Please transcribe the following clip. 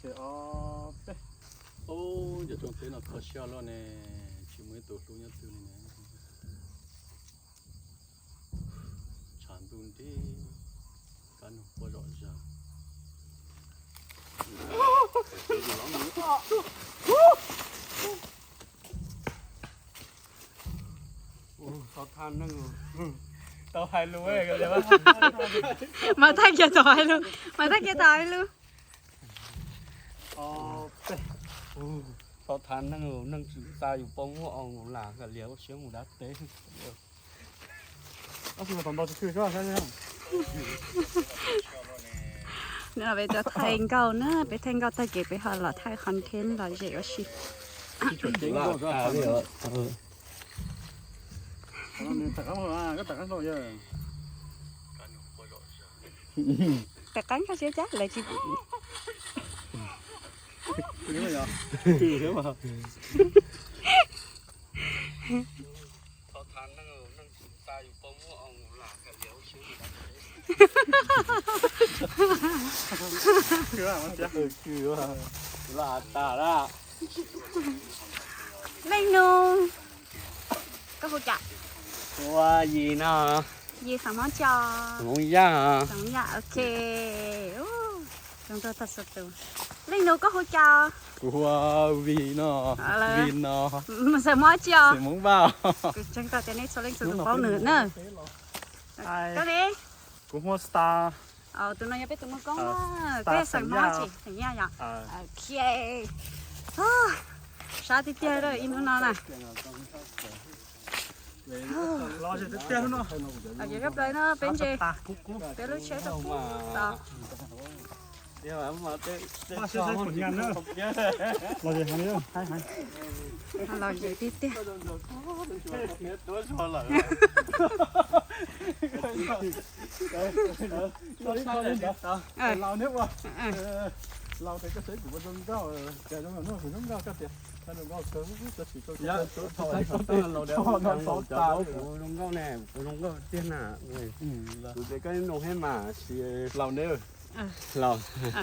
Ob peb. Ub, cov rooj teb no kho siab luaj ne, tsis muaj ib tug hlub nyob twg li ne. Tshav ntuj nti, kab nug quaj zom zaws. Tau hais lus, mas tag kiag tau hais lus, mas tag kiag tau hais lus. Tau thav neej, neeg tsis xa yus poj muab o lam kam lias ua siab mus dab teb. Peb thaij nkauj na, peb thaij nkauj tag ces peb ho los thaij content lom zem ua si. Tawm qeeb koj siab cas lawv tsis pum. Leej nus, koj hu cas? Ua Yis no. Yis xeem Hmoob tso? Xeem Hmoob Yaj. Xeem Hmoob Yaj, ok. Zoo nkauj tag xua tus. Leej nus koj hu cas? Kuv hu ua Vim no. Vim no. Xeem Hmoob tsi os? Xeem Hmoob Vaj. Kuv tseeb koj tias nej txhua leej txhua tus paub nws na. Koj li? Kuv hu ua Star. Tus no yog peb tus muag koob na. Koj yog xeem Hmoob tsi? Xeem Yaj yom? Ok. Sab tiag tiag ib hnub no na. Lom zem tiag tiag hnub no. Ces koj plaws no peb ntse, peb lub tsheb tau pub tau. Lom zem tiag tiag. Kuv zoo nkauj tiag na. Kuv tias koj zoo nkauj thiab mas. Laus ne. Laus.